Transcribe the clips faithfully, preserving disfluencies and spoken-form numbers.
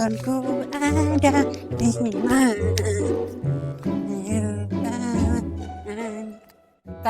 Kan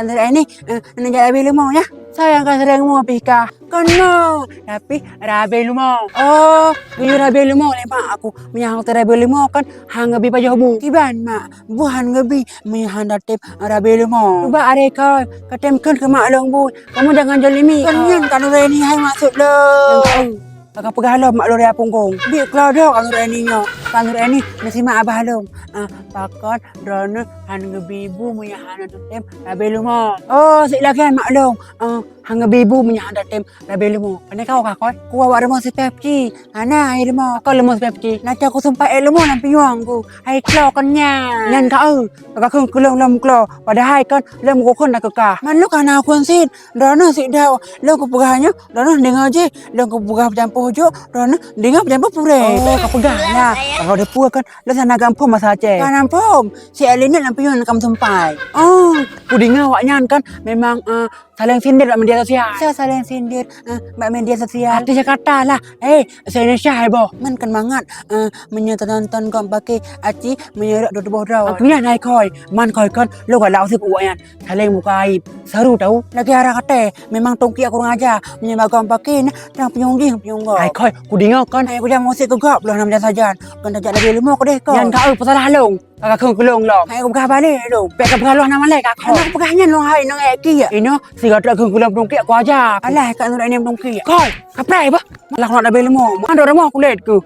Nurani, eh, neujak rabe leumo, ya? Soe nyang ka sering leumo pih kah? Kon nyoe, tapi rabe leumo. Oh, geuyue rabe leumo lé mak aku. Meunyo hana rabe leumo kan hana geubi pajoh bu. Kiban mak, bu hana geubi meunyo hana tem rabe leumo. Cuba aré koi, ka tem kheun keu mak lôn bu. Kamu jangan zalimi. Kon nyan Kak Nurani hai maksud lôn. Ka peugah lom mak lôn ya punggong. Biet keudroe Kak Nurani nyoe. Kak Nurani meusimak abah lôn. Ah, pakon droeneuh hana geubi bu meunyo hana tem rabe leumo. Oh, sit lagèe mak lôn. Ah, hana geubi bu meunyo hana tem rabe leumo. Pane kau ka kon? Ku awak leumo sipèh peuci. Hana hai leumo. Kon leumo sipèh peuci. Na cok kusumpai leumo lam pinyueng ku. Hai klo kon nyan. Nyan ka eu. Ka kheun keu lôn lom klo. Padahai kon lôn kukheun na keukah. Man lôn ka na kheun sit. Droeneuh sit dau. Lôn kupeugah nyoe, droeneuh deungoe jih. Lôn kupeugah peucampôh jok, droeneuh deungoe peucampôh purée. Oh, ka peugah na. Kalau deupue kan, lôn sana gampông masa Aceh. Ka na phom. Si Elin lam pinyueng ka meusumpai. Oh, kudeungoe awak nyan kan memang, eh, saléng sindir bak media sosial. Sa saléng sindir, eh, bak media sosial. Artis Jakarta lah. Eh, se Indonesia hai boh. Man kan mangat, eh, meunyoe teunonton gop bak aci meunyoe rot dua tuboh droe. Aku nyan hai koi, man koi kan lôn galak usik awak nyan. Saléng buka aib. Seru tau. Lagèe arah katé, memang tongkiek kurang aja. Meunyoe bak gop bak na, trang pinyueng jih pinyueng gop. Hai koi, kudeungoe kan. Hai kujak meuusik keu gop lôn na meunyo sajan. Kon tajak lagèe leumo keudeh koi. Nyan ka eu peusalah lôn. Ka kheun keu lôn lom. Hai kupeugah balek lôn. Bèk kapeugah lôn hana malèe ka kheun. Hana kupeugah nyan lôn hai nang èk kiek. Inoe sigoe trok kheun keu lôn tongkiek ku aja. Alah ka nurot inem tongkiek. Koi, kapreh bah. Malah keuneuk dabeh leumo. Mandor leumo kulét ku.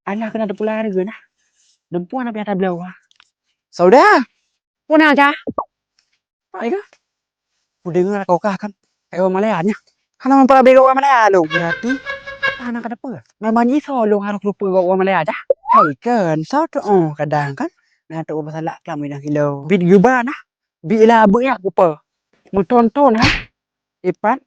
Alah keuneuk teupula hareuga nah. Dumpeue na piah tabloe. Sauda. Peue na, Cah? Pai kah? Kudeungoe lakoe kah kan, kayue Malaya nyan. Hana meupeurabé gop Malaya lôn. Berarti hana ka teupeu. Memang jisoe lôn harôh teupeu gop Malaya, Cah. Hai kan, soe teuh, oh, kadang kan. Na teuh masalah klam inong kilo. Bit geuba nah. Bit la beuk nyan kupa. Meuthon-thon ha. Ipat.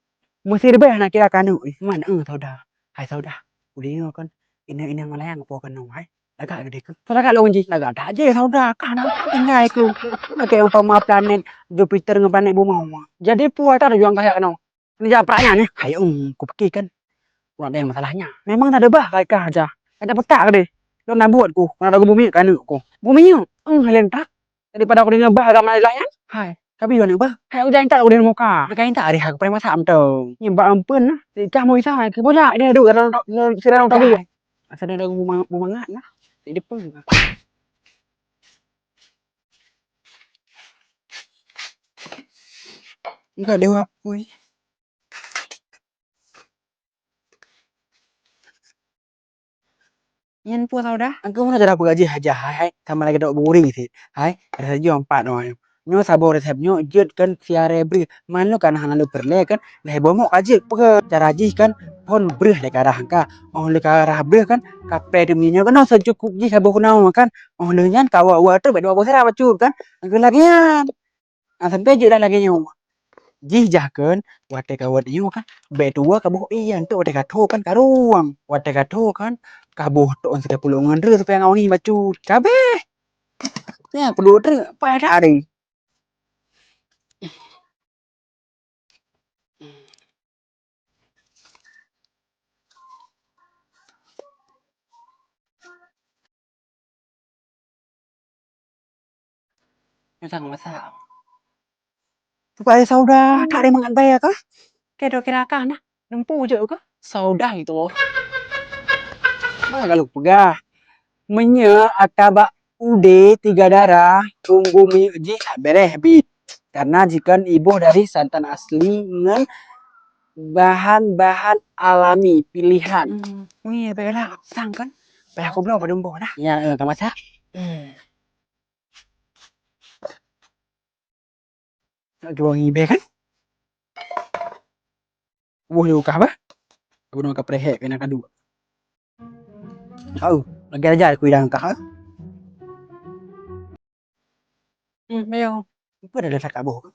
Meusireubeh na kira kanu ih. Man, eh, Sauda. Hai Sauda. Udeungoe kan. Inong-inong Malaya ngon po keunoe hai. Lagak geude keu. Lagak lôn jih. Lagak that jih Sauda. Ka na tinggai keu. Lagak umpama planet Jupiter ngon planet Bumoe. Jadi peue ata tujuan kaya keunoe? Ni jak prak nyan ni. Hai, um, ku pike kan. Ku nak ada masalah nyan. Memang tak ada bah kai kah aja. Ada petak deh. Lôn na buet ku. Ku nak lagu bumi kanu ku. Bumi nyoe. Eng halen tak. Daripada aku deungoe bah agam lain-lain. Hai, tapi yo ni bah. Hai ujan tak aku di muka. Tapi kain tak hari aku pernah masak am tu. Ni ba ampun nah. Sikah mau isa hai. Kebola dia duk dalam dalam sirah dalam tabu. Asal dia lagu bumangat nah. Di depan. Enggak dewa pui. Nyan peue Sauda? Engkau mana cara peugah jih hajah hai, hai, sama lagi dok buri sit. Hai, ada saja empat orang. Nyoe saboh resep nyoe jeuet kan siare breuh. Mano kan hana leupeureulee kan, lheuh bomok ka jeuet peue cara jih kan, phon breuh lé karah engka. Oh lé karah breuh kan, kapreh teumiyueb nyoe keunoe seucukup jih saboh keunoe kan. Oh lheuh nyan kawa-wa teuk bak dua boh sira bacut kan. Engkau lagèe nyan. Ah, sampai jeuet dah lagèe nyoe. Jih jah kheun, watèe ka wat nyoe kan, bèk tuwoe ka boh ié, enteuk watèe ka tho kan ka ruang. Watèe ka tho kan, ka boh tok sikapulok ngon dreuh supaya ngon wangi bacut. Ka abéh. Nyan peuduek dreuh, paih that ari. Nyang masak. Tukai Sauda, tak ada mangat bayar kah? Kira kira kah nah? Nempu je kah? Sauda itu. Mana kalau peugah? Meunyoe ata bak udé tiga darah, tunggu minyeuk jih tak bereh bit. Karena jikon iboh dari santan asli ngon bahan-bahan alami pilihan. Hmm, oh iya, baiklah, sang kan? Payah aku bloe padum boh dah. Ya, eh, ka masak. Hmm. Nak cuba ngibeh kan? Boh ni ukah bah. Aku nak kapreh hek kena kadu. Au, lagi aja aku hilang kah. Hmm, ayo. Apa dah letak boh?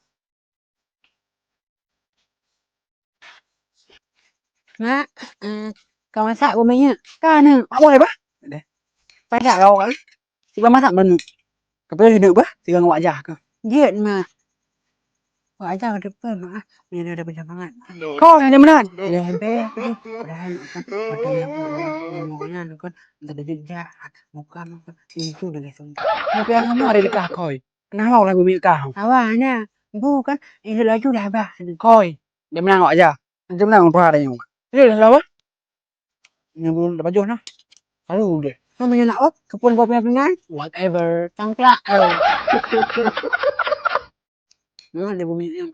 Mak, eh, kau masak bumbu minyak? Kan, mak boleh bah. Deh. Pasak kau kan? Siapa masak menu? Kau boleh duduk bah, tiga ngawak jah ke? Jeuet, Mak. Kok aja ke depan mah, ni ada pejabat. Kau yang demenan. Ya, hempe. Padahal kan, padahal kan, ngomongnya kan, entah dia jahat, muka mah kan, itu dia gitu. Tapi yang kamu ada di kah, Koi? Kenapa orang bumi kah? Awalnya, bukan, ini laju lah bah. Koi, demenan awak aja. Demenan orang tua ada yang. Ini dah lama. Ini belum dapat jauh nah. Lalu deh. Nama yang nak op? Kepun bawa pingan? Whatever. Tangklak. Oh. Memang dia bumi ni.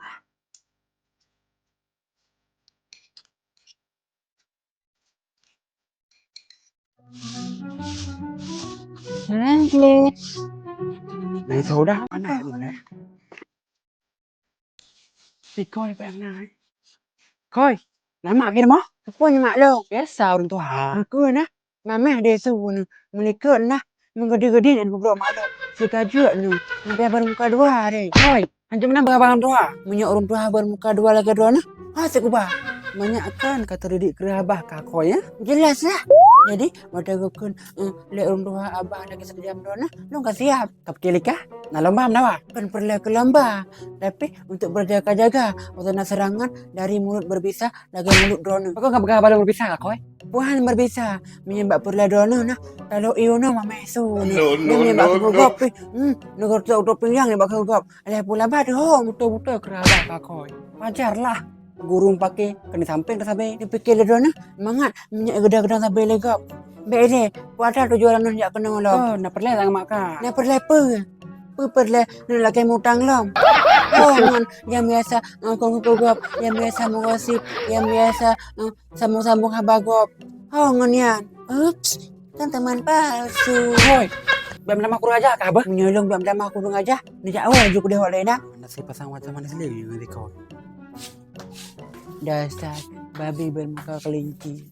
Dari saudah mana tu eh? Si Koi payah menang eh. Koi, nama kira mah? Apa ni mak lo? Biasa orang tua. Aku nah. Mamah dia su ni. Melikot nah. Menggede-gede dan bubrok mak lo. Sikajuk ni. Sampai baru muka dua hari. Koi, antum menang berapa dua? Menyok orang tua baru muka dua lagi dua nah. Ha sekuba. Banyak kan kata didik kira abah kakoi ya? Jelas lah. Jadi, pada gukun eh, lek orang tua abah lagi sekejam dua nah. Lo ka siap. Kapikir lika, na lomba menawa. Kan perlu ke lomba, tapi untuk berjaga-jaga, waktu na serangan dari mulut berbisa lagi mulut drone. Aku nggak pegang balon berbisa kah koi? Bukan berbisa, menyembah perlu drone nah. Kalau iyo na mamai su ni, no, no, menyembah no, ke gop. Hmm, negor tu udah pinggang ni bakal gop. Alah pula bad ho betul-betul keraba kah koi. Wajar lah. Gurung pakai kena samping dah sabe. Dipikir le drone nah, mangat minyak gedang-gedang sabe legop. Bek deh, kuadal tujuh orang nun jak kena malam. Oh, nak perlu sangat mak kak. Nak perlu apa? Apa perlu nak lagi mutang lom? Oh, ngon yang biasa ngangkong kugop, yang biasa mengosip, yang biasa eh, sambung-sambung haba gop. Oh, ngon yan. Ups, kan teman palsu. Hoi, bam lama kurang aja kah bah? Menyolong bam lama kurang aja. Ni jak awal juga deh oleh dah. Nak saya pasang macam mana sendiri yang record. Dasar babi bermuka kelinci.